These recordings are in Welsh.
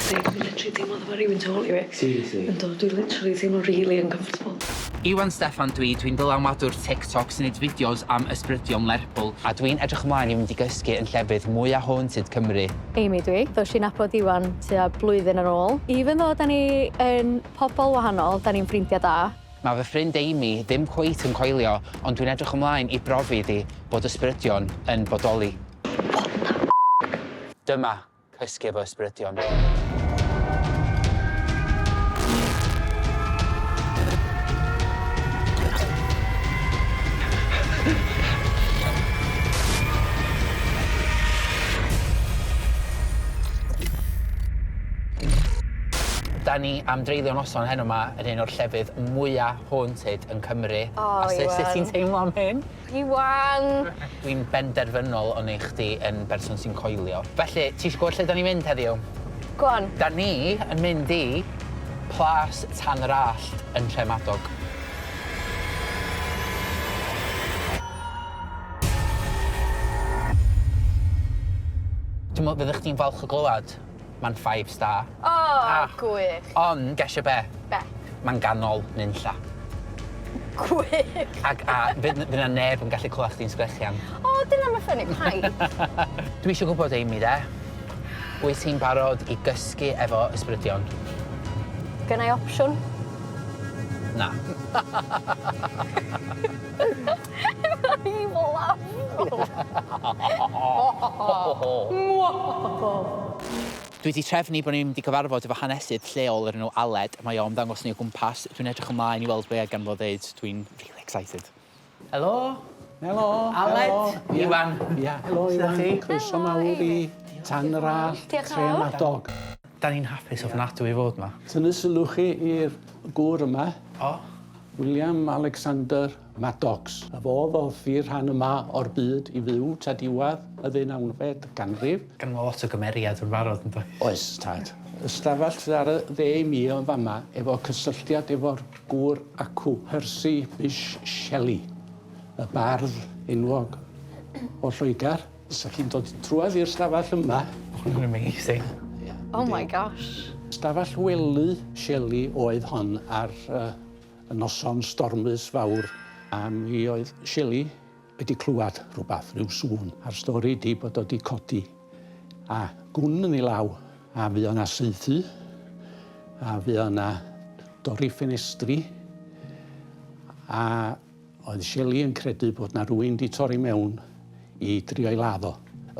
Fi literally teimlo fatha ma' rywun tu ôl i fi. Seriously? Yndw, dwi literally teimlo really uncomfortable. Iwan Steffan dwi, dwi'n dylanwadwr TikTok sy'n neud fideos am ysbrydion Lerpwl, a dwi'n edrych ymlaen i fynd i gysgu yn llefydd mwya haunted Cymru. Amy dwi. Ddosh i nabod Iwan tua blwyddyn yn ôl. Even though 'dan ni yn pobol wahanol, 'dan ni'n ffrindia da. Mae fy ffrind Amy ddim cweit yn coelio, ond dwi'n edrych ymlaen i brofi iddi bod ysbrydion yn bodoli. What the f***? Dyma cysgu efo ysbrydion. Da ni am dreulio noson heno 'ma yn un o'r llefydd mwya haunted yn Cymru. O Iwan. A sut sut ti'n teimlo am hyn? Iwan! Dwi'n benderfynol o neu' chdi yn berson sy'n coelio. Felly, ti isio gwbod lle 'dan ni'n mynd heddiw? Go on. 'Dan ni yn mynd i Plas Tan yr Allt yn Nhremadog. Dwi me'wl fyddech chdi'n falch o glywad ma'n five star. O, Ah. gwych. Ond gesio be'? Be'? Ma'n ganol nunlla. Gwych. Ag a fydd n- fy' 'na neb yn gallu clywad chdi'n sgrechian. O, dyna ma' funny, paid. Dwi isio gwbod Amy 'de, wyt ti'n barod i gysgu efo ysbrydion? Gynna i opsiwn? Na. Evil laugh. Dwi 'di trefnu bo' ni'n mynd i cyfarfod efo hanesydd lleol o'r enw Aled. Mae o am ddangos ni o gwmpas. Dwi'n edrych ymlaen i weld be' gan fo ddeud. Dwi'n rili excited. Helo! Helo! Aled! Helo. Iwan. Ia, helo Sut Iwan. 'dach chi? Croeso mawr i Tan yr Allt, Diolch yn fawr. Tremadog. 'Dan ni'n hapus ofnadwy i fod 'ma. Tynnu sylw chi i'r gŵr yma. O? William Alexander Madocks. A fo ddoth i'r rhan yma o'r byd i fyw tua diwedd y ddeunawfed ganrif. Ganddo fo lot o gymeriad yn barod yndoes? Oes, tad. Ystafell sydd ar y dde i mi yn fama efo cysylltiad efo'r gŵr acw, Percy Bysshe Shelley, y bardd enwog o Lloegr. Sa chi'n dod trwadd i'r stafell yma. Ma' hwn yn amazing. Ia. Oh my gosh. Stafell wely Shelley oedd hon ar yy y noson stormus fawr a mi oedd Shelley wedi clywed rhywbeth, rhyw sŵn, a'r stori 'di bod o 'di codi a gwn yn ei law a fuo 'na saethu a fuo 'na dorri ffenestri a Oedd Shelley yn credu bod 'na rywun 'di torri mewn i drio'i ladd o.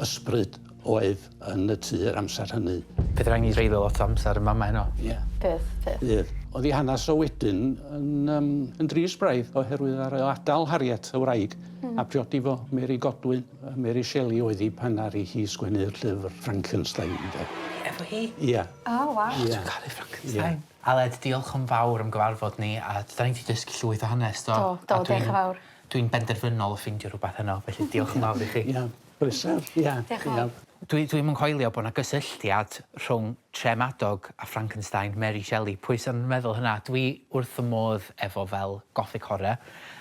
Ysbryd oedd yn y tŷ yr amser hynny. Fydd rhaid ni dreulio lot o amser yn fama heno. Ie. Bydd, bydd. Bydd. Oedd 'i hanes o wedyn yn yym yn drist braidd oherwydd aru o adal Harriet y wraig a priodi fo Mary Godwin. Mary Shelley oedd hi pan aru hi sgwennu'r llyfr Frankenstein ynde. Efo hi? Ia. O waw. Ia. Dwi'n caru Frankenstein. Ia. Aled, diolch yn fawr am gyfarfod ni a 'dan ni 'di dysgu llwyth o hanes do? Do, do, diolch yn fawr. Dwi'n benderfynol o ffindio rhywbeth heno, felly diolch yn fawr i chi. Ia, pleser, ia. Diolch yn fawr. Dwi dwi'm yn coelio bo' 'na gysylltiad rhwng Tremadog a Frankenstein, Mary Shelley. Pwy sa'n meddwl hynna? Dwi wrth fy modd efo fel gothic horror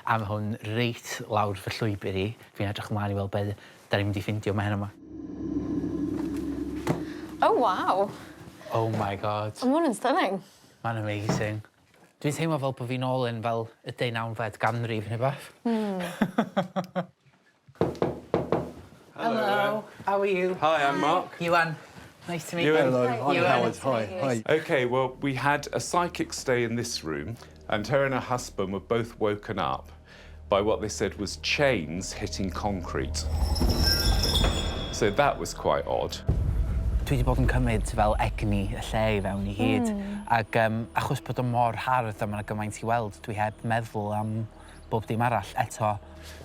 a ma' hwn reit lawr fy llwybyr i. Dwi'n edrych ymlaen i weld be' 'dan ni'n mynd i ffindio 'ma heno 'ma. Oh waw. Oh my God. Ma' hwn yn stunning. Ma'n amazing. Dwi'n teimlo fel bo' fi nôl yn fel y deunawfed ganrif ne' 'bath. Hmm. Hello. How are you? Hi, I'm Mark. Iwan. Nice to meet you. Hello, I'm Iwan. Howard. Hi, hi. Okay, well, we had a psychic stay in this room, and her and her husband were both woken up by what they said was chains hitting concrete. So that was quite odd. Dwi 'di bod yn cymryd fel egni y lle i fewn i gyd. Hmm. Ag yym achos bod o mor hardd a ma' 'na gymaint i weld dwi heb meddwl am bob dim arall eto.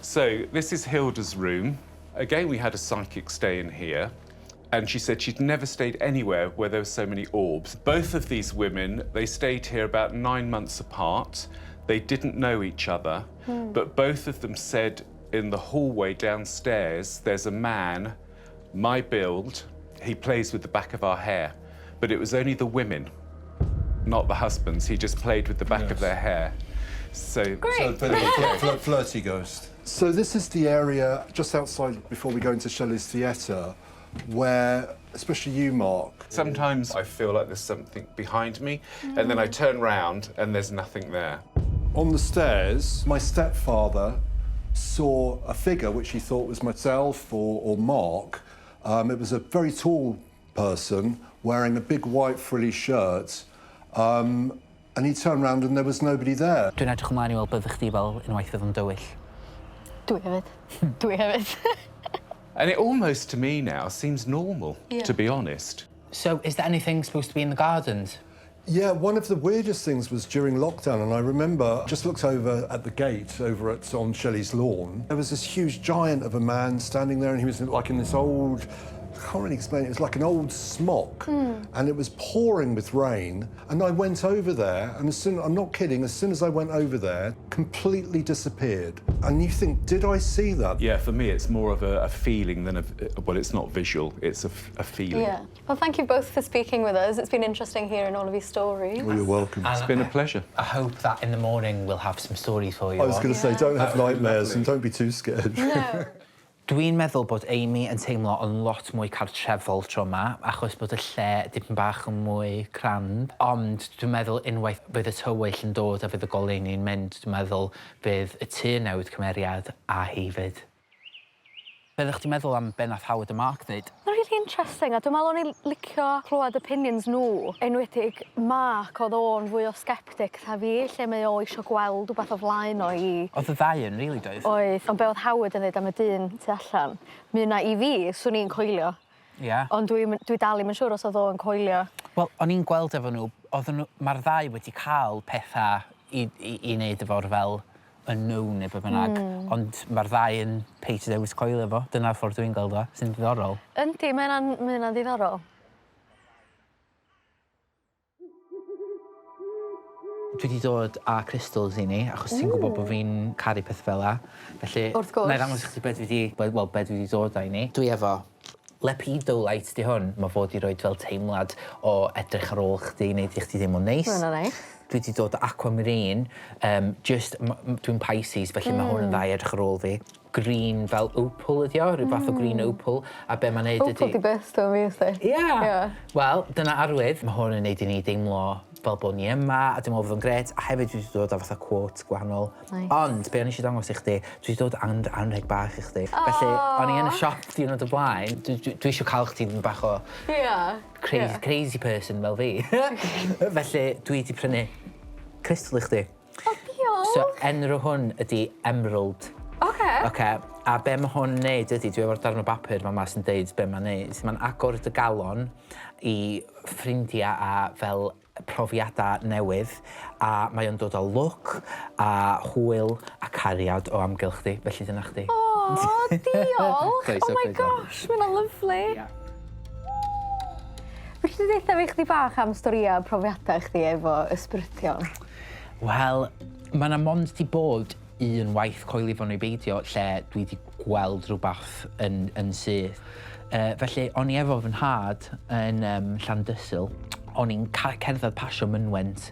So this is Hilda's room. Again, we had a psychic stay in here. And she said she'd never stayed anywhere where there were so many orbs. Both of these women, they stayed here about nine months apart. They didn't know each other, mm. but both of them said in the hallway downstairs, there's a man, my build, he plays with the back of our hair. But it was only the women, not the husbands. He just played with the back yes. of their hair. So, Great. So a bit of a fl fl flirty ghost. So this is the area just outside before we go into Shelley's Theatre where Especially you, Mark. Sometimes I feel like there's something behind me, and then I turn round and there's nothing there. On the stairs, my stepfather saw a figure which he thought was myself or Mark. It was a very tall person wearing a big white frilly shirt. And he turned round and there was nobody there. Dwi'n edrych ymlaen i weld byddech chdi fel unwaith fydd o'n dywyll. Dwi hefyd. Dwi hefyd. And it almost, to me now, seems normal, to be honest. So, is there anything supposed to be in the gardens? Yeah, one of the weirdest things was during lockdown, and I remember just looked over at the gate over at on Shelley's lawn. There was this huge giant of a man standing there, and he was like in this old, I can't really explain it, it was like an old smock, and it was pouring with rain. And I went over there, and as soon, I'm not kidding, as soon as I went over there, completely disappeared. And you think, did I see that? Yeah, for me, it's more of a feeling than a, well, it's not visual, it's a feeling. Yeah. Well, thank you both for speaking with us. It's been interesting hearing all of your stories. Well, you're welcome. It's been a pleasure. I hope that in the morning we'll have some stories for you. I was going to say, don't have nightmares and don't be too scared. No. Dwi'n meddwl bod Amy yn teimlo yn lot mwy cartrefol tro yma, achos bod y lle dipyn bach yn mwy crand. Ond dwi'n meddwl unwaith bydd y tywyll yn dod a fydd y goleuni'n mynd, dwi'n meddwl bydd y tŷ newid cymeriad a hi fyd. Be ddech chi'n meddwl am be nath Howard a Mark ddeud? Mae'n really interesting, a dwi'n meddwl o'n i licio clywed opinions nhw, enwedig Mark oedd o'n fwy o sceptic na fi, lle mae o eisiau gweld rhywbeth o flaen o i. Oedd y ddau yn, really, doedd? Oedd, ond be oedd Howard yn dweud am y dyn tu allan, mi yna i fi, swn i'n coelio. Ond dwi dal i'm yn siŵr os oedd o'n coelio. Wel, o'n i'n gweld efo nhw, oedden nhw, mae'r ddau wedi cael pethau i wneud efo'r fel unknown neu be bynnag, ond mae'r ddau yn peidio dewis coelio fo. Dyna'r ffordd dwi'n gweld o, sy'n ddiddorol. Yndi, mae hynna'n ddiddorol. Dwi wedi dod â crystals i ni, achos ti'n gwybod bod fi'n caru peth fel 'a. Felly, Wrth gwrs. Na i ddangos i chdi beth dwi wedi, wel, be dwi wedi dod â i ni. Dwi efo Lepidolite di hwn. Mae fod i roed fel teimlad o edrych ar ôl chdi, neud i chdi deimlo'n neis. Mae hynna'n neis. Dwi wedi dod â aquamarine, just, dwi'n Pisces, felly mae hwn yn dda i edrych ar ôl fi. Green fel opal ydi o, rhyw fath o green opal, a be mae'n neud ydi. Opal di birthstone fi, ysdi. Ie. Yeah. Wel, dyna arwydd. Mae hwn yn neud i ni deimlo fel bod ni yma, a dwi'n meddwl fydd o'n gret. A hefyd dwi wedi dod â fatha quote gwahanol. Nice. Ond, be o'n i eisiau dangos i chdi, dwi wedi dod anrheg bach i chdi. Felly, o'n i yn y siop diwrnod o blaen. Dwi eisiau cael chdi yn bach o crazy, crazy person fel fi. Felly, dwi wedi prynu crystal i chdi. O, diolch. So, enw hwn ydy Emerald. Oce, a be mae hwn yn neud ydy, dwi efo'r darn o bapur ma sy'n deud be mae'n neud. Mae'n agor dy galon i ffrindiau a fel profiadau newydd, a mae o'n dod â lwc a hwyl a cariad o amgylch chdi, felly dyna chdi. O, diolch. Croeso, Oh my croeso. gosh, mae'n lovely. Felly deutha fi chdi bach am storïau a profiadau chdi efo ysbrydion. Wel, mae yna mond di bod un waith, coelio fo neu beidio, lle dwi wedi gweld rhywbeth yn syth. Felly, o'n i efo fy nhad yn Llandysul. O'n i'n cerdded pasio mynwent.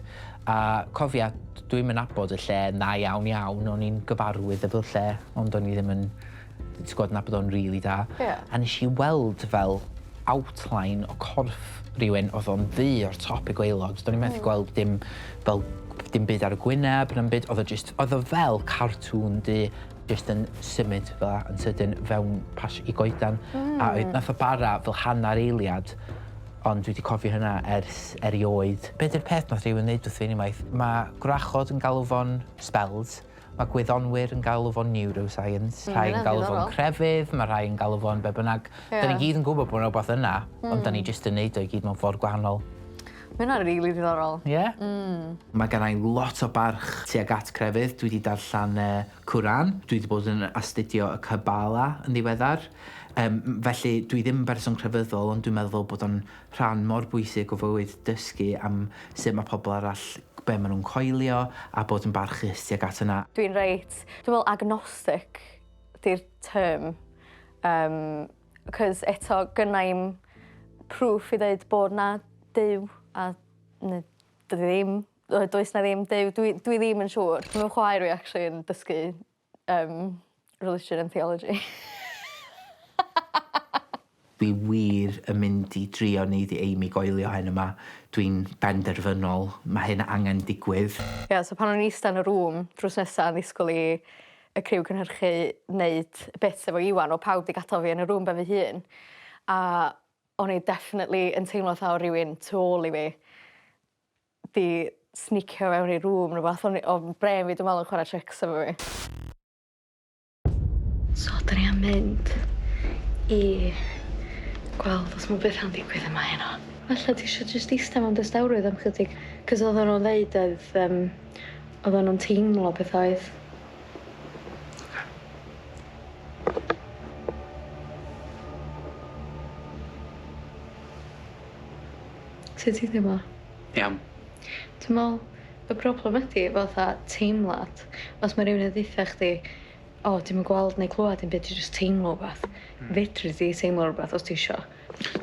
A cofia, dwi'n mynd nabod y lle na iawn iawn. O'n i'n gyfarwydd efo'r lle, ond o'n i ddim yn, ti'n gwybod, nabod o'n rili da. A nes i weld fel outline o corff rhywun oedd o'n ddu o'r top i gwaelod. Do'n i'n methu gweld dim, fel, dim byd ar y gwyneb, na'n byd. Oedd o just, oedd o fel cartŵn du, just yn symud fel 'a, yn sydyn fewn pas i goedan. A oedd nath o bara fel hanner eiliad, ond dwi wedi cofio hynna ers erioed. Be di'r peth nath rhywun ddeud wrth fi unwaith? Mae gwrachod yn galw fo'n spells, mae gwyddonwyr yn galw fo'n neuroscience, rhai yn Hynna'n galw fo'n ddiddorol. crefydd, mae rhai yn galw fo'n be bynnag. Da ni gyd yn gwybod bod yna rhywbeth yna, ond da ni jyst yn neud o i gyd mewn ffordd gwahanol. Mae hynna'n rili ddiddorol. Ie? Yeah? Mae gen i lot o barch tuag at crefydd. Dwi wedi darllen Quran. Dwi wedi bod yn astudio y Kabbalah yn ddiweddar. Felly dwi ddim yn berson crefyddol, ond dwi'n meddwl bod o'n rhan mor bwysig o fywyd dysgu am sut mae pobl arall, be maen nhw'n coelio, a bod yn barchus tuag at yna. Dwi'n reit, dwi'n meddwl agnostic di'r term. 'Cos eto gynnai'm proof i ddweud bod na Duw a neu dydi ddim, does na ddim Duw, dwi ddim yn siŵr. Mae chwaer fi actually yn dysgu religion and theology. Dwi wir yn mynd i drio neud i Amy goelio hyn yma. Dwi'n benderfynol. Mae hyn angen digwydd. Ia, so pan o'n i'n ista yn y room drws nesa yn ddisgwyl i y criw cynhyrchu neud bits efo Iwan, o' pawb 'di gadal fi yn y room ben fy hun a o'n i definitely yn teimlo fatha o' rywun tu ôl i fi 'di snicio fewn i'r room ne' wbath o'n i o'dd brên fi dwi me'wl yn chwara tricks efo fi. So 'dan ni am mynd i gweld os ma' petha'n digwydd yma heno. Falla ti isio jyst ista mewn distawrwydd am chydig 'c'os oddan nw'n ddeud oedd yym oddan nw'n teimlo petha oedd? Oce. Sut ti'n teimlo? Iawn. Dwi me'wl y broblem ydi fatha teimlad os ma' rywun yn deutha chdi o ti'm yn gweld neu clwad dim byd ti jyst teimlo wbath. Fedri di teimlo rwbath os ti isio.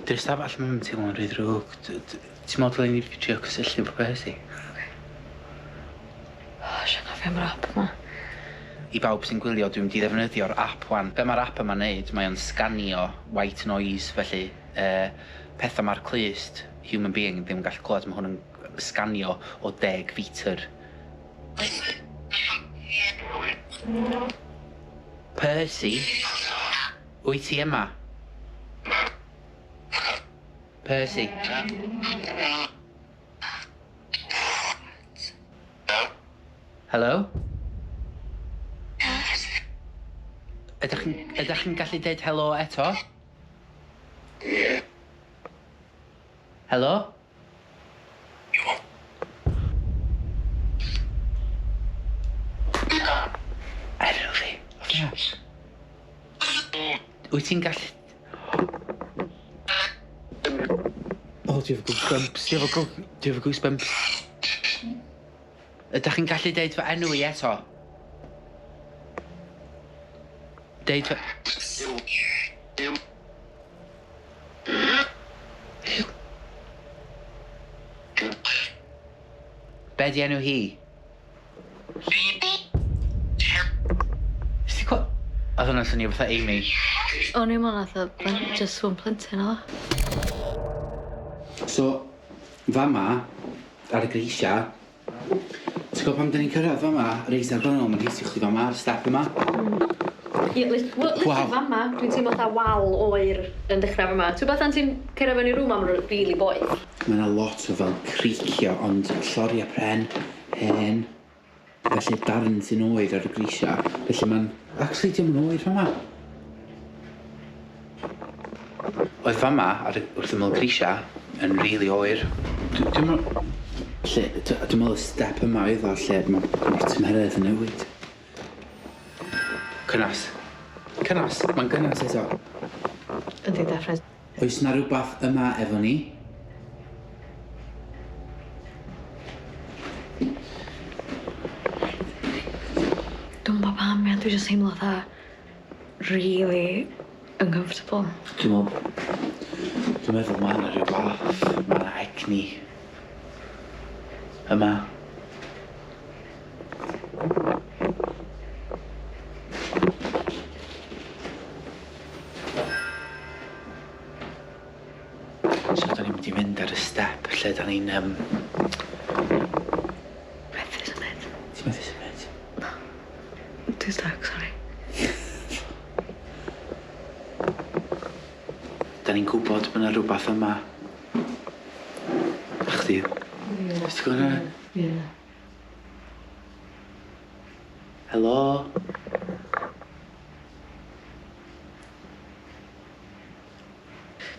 Di'r stafell 'm yn teimlo'n rhy ddrwg. Ti'n me'wl dylen ni trio cysylltu efo Percy? Oce. O isio anghofio am yr ap 'ma. I bawb sy'n gwylio dwi'n mynd i ddefnyddio'r ap 'wan. Be' ma'r ap yma'n neud mae o'n sganio white noise felly yy petha ma'r clust human being ddim yn gallu clywed ma' hwn yn sganio o deg fetr. Percy? Wyt ti yma? Percy? Helo? Ydych chi'n ydych chi'n gallu deud helo eto? Helo? Enw fi. Ia. Wyt ti'n gallu... O dwi efo goosebumps dwi efo go- dwi efo goosebumps. Ydach chi'n gallu deud fy enw i eto? Deud fy... Be' 'di enw hi? Nes ti clwa-... O'dd hwnna'n swnio fatha Amy. O'n i'n me'wl nath o jyst sŵn plentyn o'dd o. So fama ar y grisia ti'n gwbo pan 'dan ni'n cyrradd fama reit ar gornel ma'n hitio chdi fama ar step yma. Ie lit- wel literally Waw. fama dwi'n teimlo fatha wal oer yn dechra fama. T'wbo pan ti'n cyrra fewn i rŵm a ma' rw rili boeth? Ma' 'na lot o fel creacio ond lloria pren hen felly darn sy'n oer ar y grisia felly ma'n actually 'di o'm yn oer fama. Oedd fama ar y wrth ymyl grisia yn rili oer. Dwi dwi me'wl lle dwi me'wl y step yma oedd o lle ma' ma'r tymheredd yn newid. Cynnas. Cynnas. Mae'n gynnas eto. Yndi definite. Oes 'na rwbath yma efo ni? Dwi'm bo pam ia dwi jyst teimlo fatha rili uncomfortable. Dwi me'wl dwi'n meddwl ma' 'na ryw fath ma' 'na egni yma. So 'dan ni'n mynd i fynd ar y step lle 'dan ni'n yym Methu symud. Ti methu symud? Na. Dwi stuck sori. 'Dan ni'n gwbod bo' 'na rwbath yma. A chdi. Ie. Ti gwbo 'na? Ie. Helo?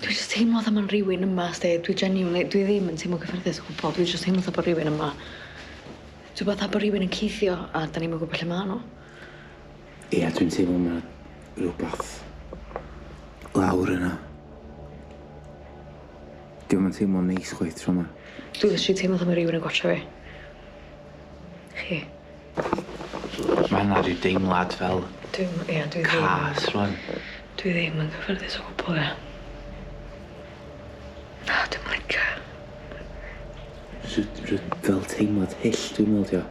Dwi jyst teimlo fatha ma' rywun yma sti dwi genuinely dwi ddim yn teimlo gyffyrddus o gwbwl dwi jyst teimlo fatha bo' rywun yma. T'wbo fatha bo' rywun yn cuddio a 'dan ni'm yn gwbo lle ma' n'w. Ia dwi'n teimlo ma' rwbath lawr yna. 'Di o'm yn teimlo'n neis chwaith tro 'ma. Dwi literally teimlo fatha ma' rywun yn gwatsio fi. Chi. Ma' 'na ryw deimlad fel... Dwi'm ia dwi ddim... Cas rŵan. Dwi ddim yn gyffyrddus o gwbwl ia. Na dwi'm yn licio. Rw rw fel teimlad hyll dwi'n me'wl 'di o.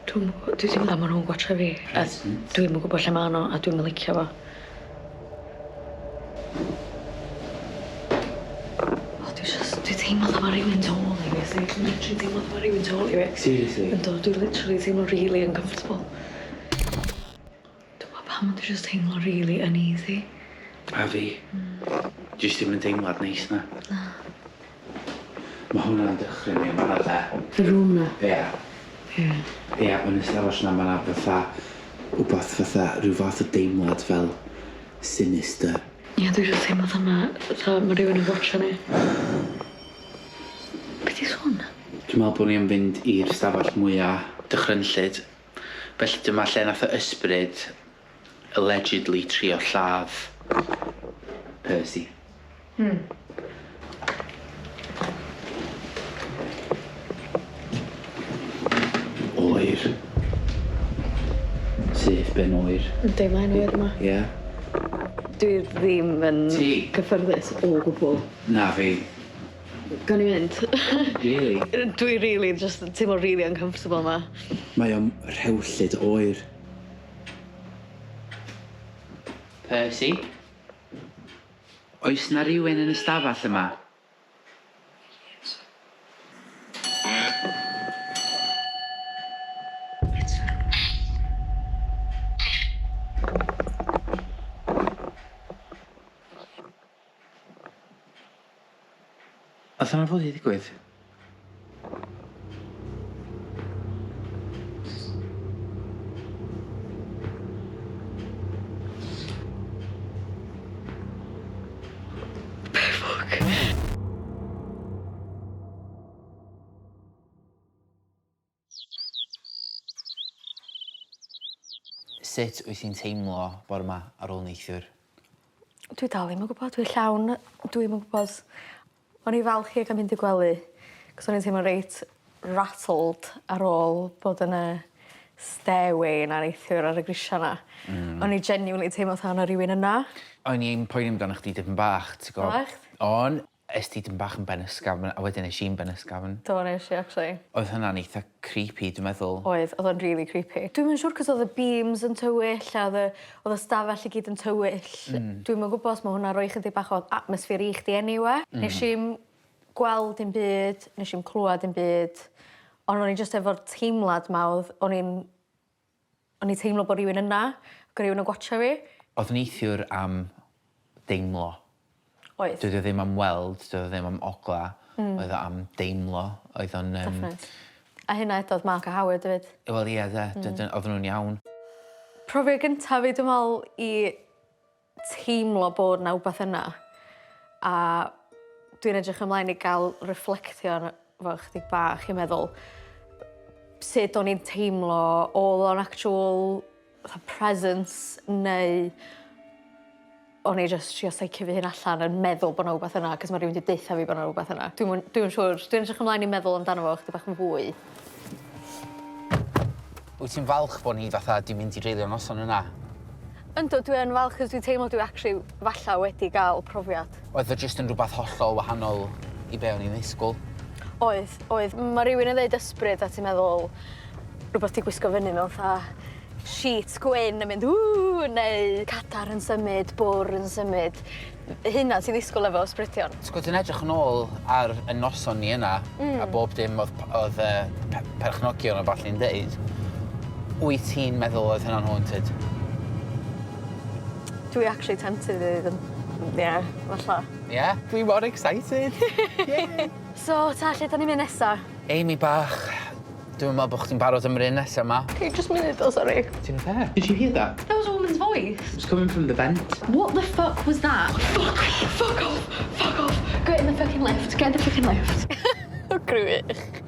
Dwi'm yn gwbo dwi teimlo fatha ma' nw'n gwatsio fi a dwi'm yn gwbo lle ma' n'w a dwi'm yn licio fo. Dwi'n teimlo fatha ma' rhywun tu ôl i fi, so dwi'n literally teimlo fatha ma' rhywun tu ôl i fi. Seriously? Yndw, dwi literally teimlo really uncomfortable. Dwi'm bo pam ond dwi just teimlo really uneasy. A fi. Jyst ddim yn deimlad neis na. Na. Mae hwnna'n dychryn fi am de. Y room na? Ie. Ie. Ie, yn y stafell na, mae 'na fatha wbath fatha rhyw fath o deimlad fel sinister. Ie, dwi jyst teimlo fatha ma' fatha ma' rhywun yn watcho ni. Be' 'di sŵn 'na? Dwi'n meddwl bod ni am fynd i'r stafell mwya dychrynllyd. Felly dyma lle nath y ysbryd allegedly trio lladd Percy. Oer. Syth bin oer. Yndi, mae'n oer yma. Ie. Dwi ddim yn Ti? gyffyrddus o gwbl. Na fi. Gawn ni fynd? Really? Dwi really just yn teimlo really uncomfortable yma. Mae o'n rhewllyd oer. Percy? Oes na rhywun yn y stafell yma? Oedd hwnna fod i ddigwydd? Fuck. Sut wyt ti'n teimlo bore 'ma ar ôl neithiwr? Dwi dal ddim yn gwybod, dwi llawn, dwi'm yn gwybod. O'n i falch i gael mynd i gwely, cos o'n i'n teimlo reit rattled ar ôl bod yn y stairway 'na neithiwr ar y grisia 'na. O'n i genuinely teimlo fatha o' 'na rywun yna. O'n i'n poeni amdano chdi dipyn bach, ti'n gwbod? Oeddach? On. Es ti dipyn bach yn ben ysgafn, a wedyn es i'n ben ysgafn. Do, nes i actually. Oedd hynna'n eitha creepy, dwi'n meddwl. Oedd, oedd o'n really creepy. Dwi'm yn siŵr cos oedd y beams yn tywyll a oedd y, oedd y stafell i gyd yn tywyll. Dwi'm yn gwybod os mae hwnna roi chydig bach o atmosphere i chdi anyway. Nes i'm gweld dim byd, nes i'm clywed dim byd, ond o'n i jyst efo'r teimlad 'ma oedd o'n i'n teimlo bod rhywun yna, ac rhywun yn gwatcha fi. Oedd neithiwr am deimlo. Oedd. Doedd o ddim am weld, doedd o ddim am ogla. Oedd o am deimlo. Oedd o'n... Definite. A hynna edodd Mark a Howard hefyd. Wel ie, de. Oedden nhw'n iawn. Profiad gyntaf fi, dwi'n meddwl, i teimlo bod 'na wbath yna. A dwi'n edrych ymlaen i gael reflectio arno fo chydig bach i meddwl sut o'n i'n teimlo, oedd o'n actual fatha presence neu o'n i just trio psycho fi hun allan yn meddwl bod 'na wbath yna, cos mae rhywun wedi deutha fi bod 'na wbath yna. Dwi'm yn siŵr. Dwi'n edrych ymlaen i meddwl amdano fo chydig bach yn fwy. Wyt ti'n falch bod ni fatha di mynd i dreulio noson yna? Yndw, dwi yn falch cos dwi'n teimlo dwi actually falla wedi gael profiad. Oedd o jyst yn rhywbeth hollol wahanol i be o'n i'n ddisgwyl. Oedd, oedd. Mae rhywun yn dweud ysbryd a ti'n meddwl rhywbeth 'di gwisgo fyny mewn fatha sheet gwyn yn mynd ww, neu cadar yn symud, bwr yn symud. Hynna ti'n ddisgwyl efo ysbrydion. Ti'n gwybod, dwi'n edrych yn ôl ar y noson ni yna, a bob dim oedd perchnogion o ballu'n deud, wyt ti'n meddwl oedd hynna'n haunted? Dwi actually tempted i ddweud, ie, yeah, falla. Ie? Yeah? Dwi mor excited! So, ta, lle da ni'n mynd nesa? Amy bach, dwi'n meddwl bod chdi'n barod am yr un nesaf yma. Okay, just munud o, sorry. Ti'n fair? Did you hear that? That was a woman's voice. It was coming from the vent. What the fuck was that? Fuck, fuck off, fuck off. Get in the fucking lift, get in the fucking lift. Gwych.